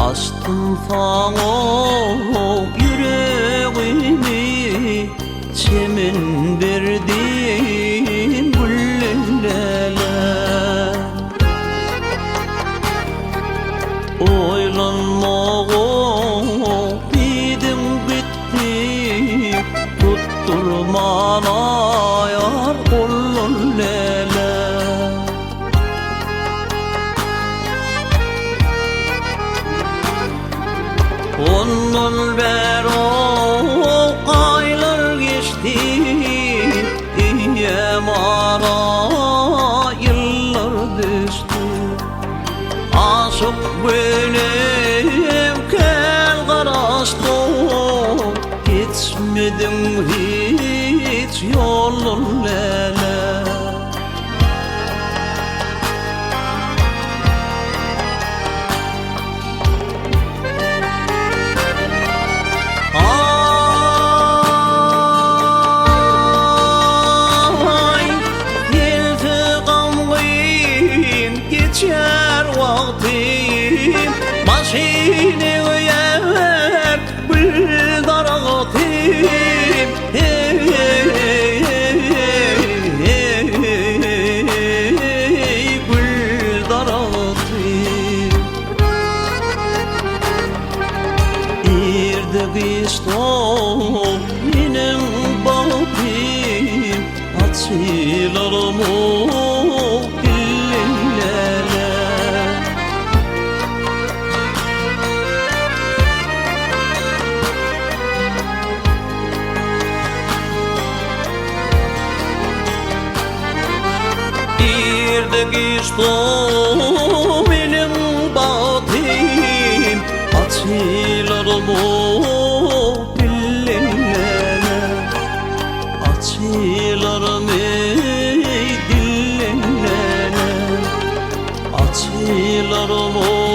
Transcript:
Açdym saňa ýüregimi, Çemen berdim güllelere. Oýlanmaga diýdim gitdi, Tutdurman aýar gollan lele. Ondan bäri aýlar geçdi, Eýýäm ara ýyllar düşdi. Aşyk günem kän garaşdym, Geçmediň hiç ýoldan läle. Aý, gelse gamgyn geçer wagtym, Başyn egýär gül daragtym. Hey, gül daragtym. Irde giçde meniň bagtym, Açylarym dillere. Irde giçde meniň bagtym, Açylarym dillere. Açylarym ey dillere. Açylarym.